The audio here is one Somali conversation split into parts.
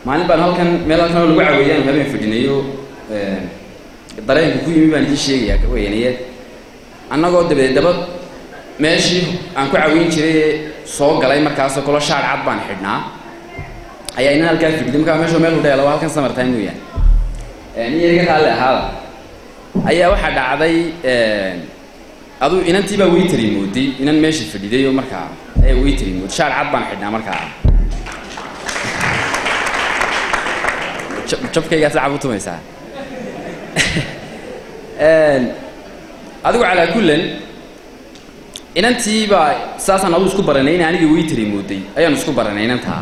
Maalin baan halkan meel halkan oo lagu caweeyaan habeen fadhinayo, dareenku ku yimi baan idiin sheegayaa weynaye. Annagoo dabadeed daba meeshii aan ku caweyn jiray soo galay, markaasoo kalo shaar cad baan xidhnaa, ayaa inan halkaa fidhiday. Markaa meesha meel hudheela waa halkan summer time weeyaan, nin yar iga raalli ahaada. Ayaa waxaa dhacday aduu inantii baa waiteri mooday, inan meesha fadhiday oo markaa ayaa waiteri mooday. Shaar cad baan xidhnaa, markaa jabkaygaa sacab u tumaysaa. Adigu calaa kullan inantii baa saasaan aduu isku baranay, in aniga waiteri mooday ayaanu isku baranay. Inantaa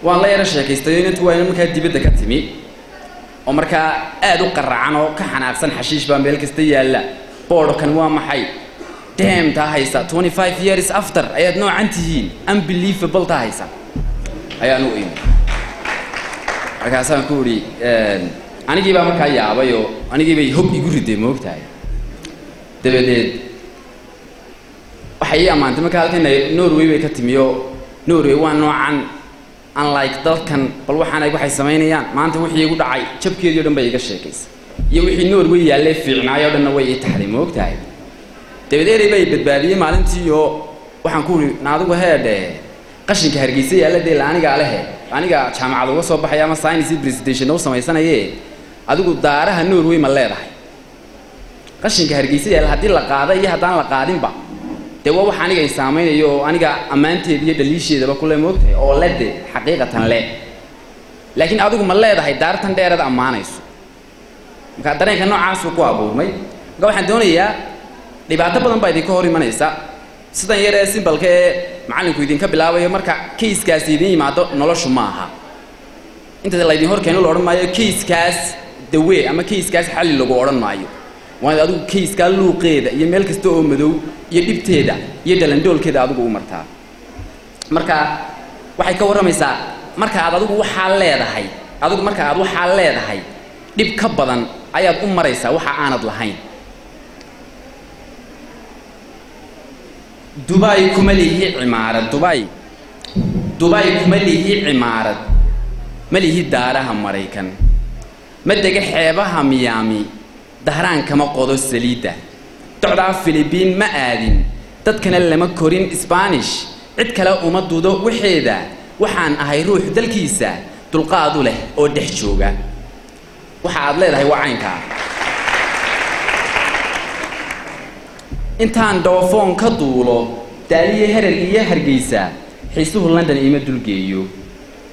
waan la yaro sheekaystay. Inantu waa inan markaa dibadda ka timi oo markaa aad u qaracan oo ka xanaaqsan. Xashiish baa meel kasta yaalla, boodhkan waa maxay, damn taa haysa, 25 years after ayaad noocan tihiin, unbelievable taa haysa ayaan u imi. Markaasaan ku idhi, anigii baa markaa yaabay oo anigii bay hog igu riday, moogtahay. Dabadeed waxay ii ammaantay markaa halkan Norway bay ka timi oo Norway waa noocan, unlike dalkan, bal waxaan ay waxay samaynayaan maanta. Wixii igu dhacay jabkeedii o dhan bay iga sheekaysay, iyo wixii Norway yaallee fiicnaay oo dhanna way ii taxday, moogtahay. Dabadeed erey bay badbaadiyey maalintii oo waxaan ku idhi, naadigu heedhe, qashinka Hargeysa yaalla dee la anigaa lehe, aniga jaamacad uga soo baxaya ama science iyo presentation u samaysanaye, adigu daaraha Norway ma leedahay? Qashinka Hargeysa yaalla haddii la qaada iyo haddaan la qaadinba dee waa wax aniga ay saamaynayo oo aniga ammaanteeda iyo dhaliisheedaba kule, moogtahay, oo le de xaqiiqatan le, laakiin adigu ma leedahay daartan dheerada ammaanayso? Marka dareenka noocaasuu ku abuurmay. Marka waxaan doonayaa, dhibaato badan baa idinka hor imanaysa. Sidan yar ee simbalka ee macallinku idinka bilaabayo, marka casekaasi idin yimaado, noloshu ma aha inta laydin hor keeno la odhan maayo casekaas dawee ama casekaas xalli lagu odhan maayo. Waa inaad adigu casekaa luuqeeda iyo meel kasta oo madow iyo dhibteeda iyo dhalandoolkeeda adigu u martaa. Marka waxay ka warramaysaa marka aad adigu waxaa leedahay, adigu marka aad waxaa leedahay dhib ka badan ayaad u maraysaa waxa aanad lahayn. Dubai kuma lihi cimaarad, Dubai, Dubai kuma lihi cimaarad, ma lihi daaraha Maraykan, ma dega xeebaha Miyaami, Dahraan kama qodo saliidda, docdaa Filibiin ma aadin, dadkana lama korin Sbaanish, cid kale uma dudo waxeeda. Waxaan ahay ruux dalkiisa dulqaadu leh oo dhex jooga. Waxa aad leedahay waa caynkaa. Intaan dhoofoon ka duulo Daaliye, Herer iyo Hargeysa, xiisuhu London iima dulgeeyo.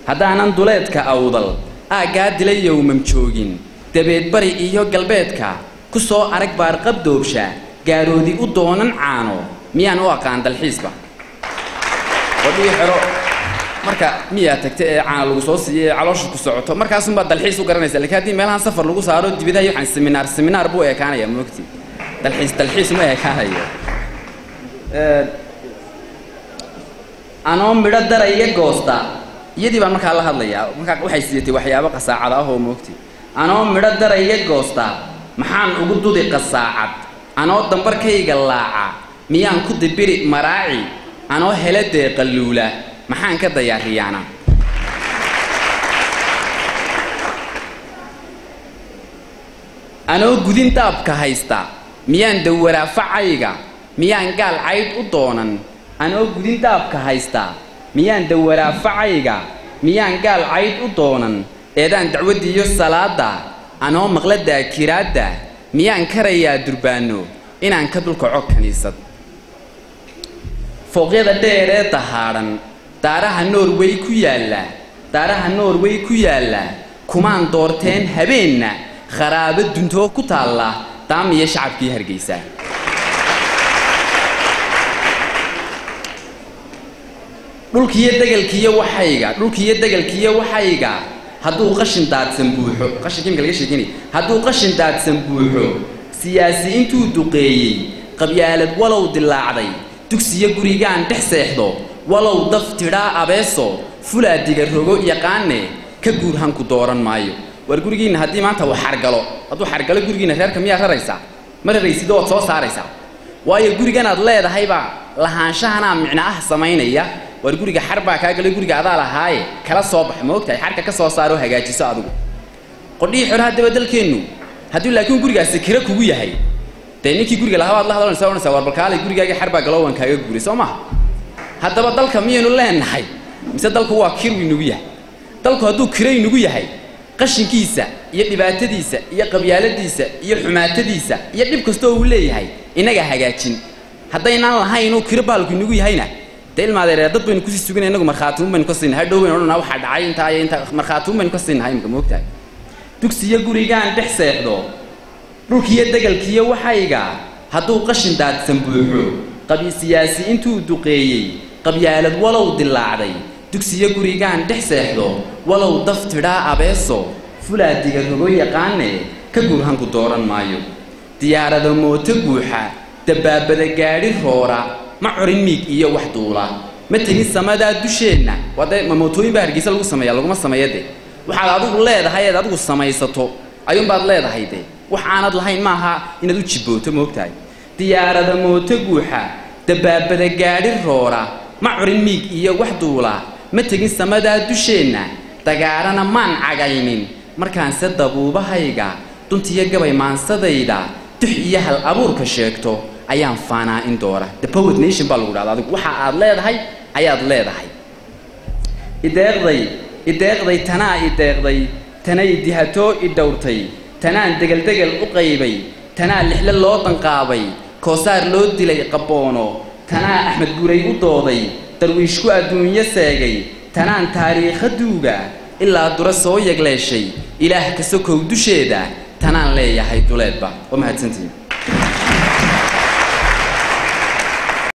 Haddaanan duleedka Awdal aaggaa dilayow mamjoogin, dabeed bari iyo galbeedka ku soo arag baarqab doobsha gaaroodi u doonan caano, miyaan u aqaan dalxiisba? Wadhii xero marka miyaa tagta ee caana lagu soo siiyo ee caloosha ku socoto, markaasunbaa dalxiis u garanaysa. Lakiin haddii meelahan safar lagu saaro dibadaha iyo waxaan seminaar seminaar buu ekaanaya, moogti, dalxiis dalxiis ma ekaanayo. Anoo midho daraya goosta, iyadii baan markaa la hadlayaa, markaa waxay siiyatay waxyaabo qasaacad ah oo moogti. Anoo midho daraya goosta, maxaan ugu dudi qasaacad? Anoo dambarkayga laaca, miyaan ku dibiri maraaci? Anoo hele deeqaluula, maxaan ka dayaariyaana? Anoo gudin daabka haysta, miyaan dawaraafacayga, miyaan gaal caydh u doonan? Anoo gudin daabka haysta, miyaan dawaraafacayga, miyaan gaal caydh u doonan? Eedaan dacwaddiiyo salaadda anoo maqla daakiraadda, miyaan karayaa durbaano inaan ka dulkaco kiniisad? Fooqyada dheer ee dahaadhan daaraha Norway ku yaalla, daaraha Norway ku yaalla, kumaan doorteen habeenna kharaabo duntoo ku taalla Daamiyo shacabkii Hargeysa. Dhulkiiyo degelkiiyo waxayga, dhulkiiyo degelkiiyo waxayga hadduu qashin daadsan buuxo, qashinka imika laga sheekeynaya, hadduu qashin daadsan buuxo, siyaasi intuu duqeeyey qabyaalad walow dilaacday, dugsiyo gurigaan dhex seexdo walow daf tidhaa abeeso fulaa diga rogo yaqaane, ka guur hanku dooran maayo. War gurigiinna haddii maanta uu xargalo, hadduu xargalo gurigiinna, reerka miyaa raraysaa? Ma raraysid, ood soo saaraysaa. Waayo guriganaad leedahaybaa lahaanshahanaa micno ah samaynaya. Waar guriga xar baa kaa galay, guriga adaa lahaaye kala soo bax, ma ogtahay? Xarka ka soo saaroo hagaajiso adigu qodhihii xoolaha. Daba dalkeennu hadduu laakiin gurigaasi kira kugu yahay, dee ninkii guriga lahaa baad la hadlanaysa, odhanaysaa waar balkaalay, gurigaagii xar baa galo, waan kaaga guuray, soo maha? Haddaba dalka miyaynu leenahay mise dalku waa kir inagu yahay? Dalku hadduu kiro inagu yahay, qashinkiisa iyo dhibaatadiisa iyo qabyaaladiisa iyo xumaatadiisa iyo dhib kastoo uu leeyahay inaga hagaajin. Haddaynaan lahayn oo kiro baalku inagu yahayna, dee ilmaadeereer dad baynu kusii suganay, inagu markhaatiun baynu ka siinay. Hadhow baynu odhanaa waxaa dhacay intaa iyo intaa, markhaatiun baynu ka siinahay imika, moogtahay? Dugsiyo gurigaan dhex seexdo, dhulkiyo degalkiyo waxayga hadduu qashin daadsan buuxo, qabi siyaasi intuu duqeeyey, qabyaalad walow dilaacday, dugsiyo gurigaan dhex seexdo walow daf tidhaa abeeso fulaa diga rogo yaqaane, ka guurhanku dooran maayo. Diyaarada mooto guuxa, dabaabada gaadhi roora, ma corin miig iyo wax duula, ma tegin samadaa dusheenna. Waa dee ma mootooyin baa Hargeysa lagu sameeya? Laguma sameeya. Dee waxaad adigu leedahay eed adigu samaysato ayuunbaad leedahay, dee wax aanad lahayn maaha inaad u jibbooto, moogtahay? Diyaarada mooto guuxa, dabaabada gaadhi roora, ma curin miig iyo wax duula, ma tegin samadaa dusheenna, dagaarana maan cagaynin. Markaanse dabuubahayga duntiyo gabay maansadayda dux iyo hal abuurka sheegto ayaan faanaa in doora. The poet nation baa lagu dhahda. Adigu waxa aad leedahay ayaad leedahay. Ideeqday, ideeqday tanaa, ideeqday tanay, dihatoo i dhowrtay tanaan, degeldegel u qaybay tanaa, lixle loo danqaabay, koosaar loo dilay qabboono tanaa, Axmed Guray u dooday, Darwiishku adduunyo seegay tanaan, taariikha duuga ilaa dura soo yagleeshay. Ilaah ka sokow dusheeda tanaan leeyahay duleedba. Waa mahadsantihiin.